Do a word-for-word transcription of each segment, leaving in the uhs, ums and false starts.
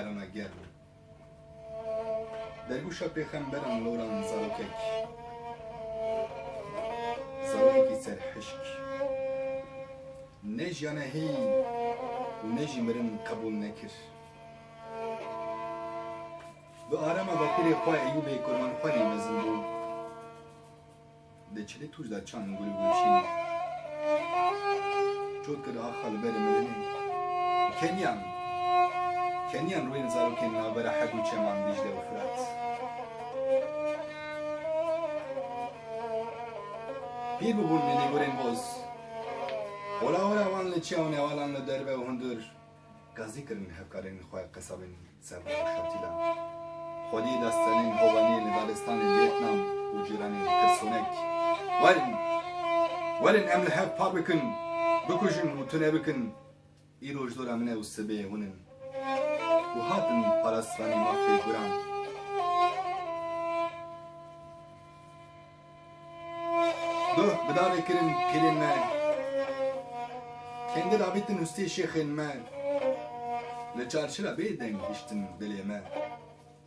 me germ. Dergûşa pêxemberan loran zarokek. Zarokekî serhişk. Ne jiyane hî û ne jî mirin qebûl nekir. Bi arama bapîrê xwe Eyûbê Kurmanxwelî mezin bû. Di çilê tûj de çand gul û gulşîn. Çot kir axa li ber mirinê. Keniyan, keniyan rûyên zarokên navbera Heb û Çeman Dîcle û Firat. Pîr bûbûn li nêgorên boz. Ola ola wan li çiya û newalan li derve û hundir gazî kirin hevkarên xwe qesabên Serra û Şatîla. Xwedî destenên hovanî li daristanê Vîetnam û cîranê Tirsonek. Werin, werin em li hev par bikin, bikujin û tune bikin. Îro ji dora min e û sibê hûn in. Û hatin parastvanê mafê guran. Duh bi darê kirin pîrên me. Kendi rabîtin hustê şêxên me. Li çarşira bê deng hiştin dilê me.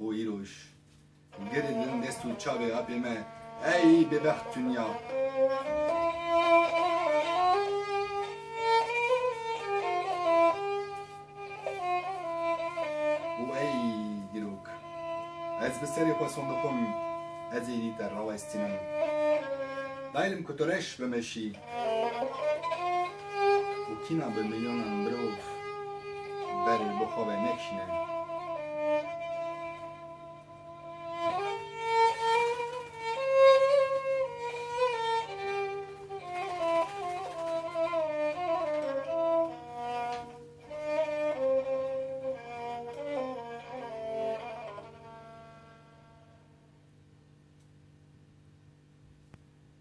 Û îroj giridin dest û çavê apê me. Ey bêbext dinya. Û ey dîrok, ez bi serê xwe sondiqim, ez êdî te rawestînim. Daylim ku tu reş bimeşî û kîna bi milyonan mirov ber bi xwe ve nekişîne.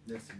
Merci.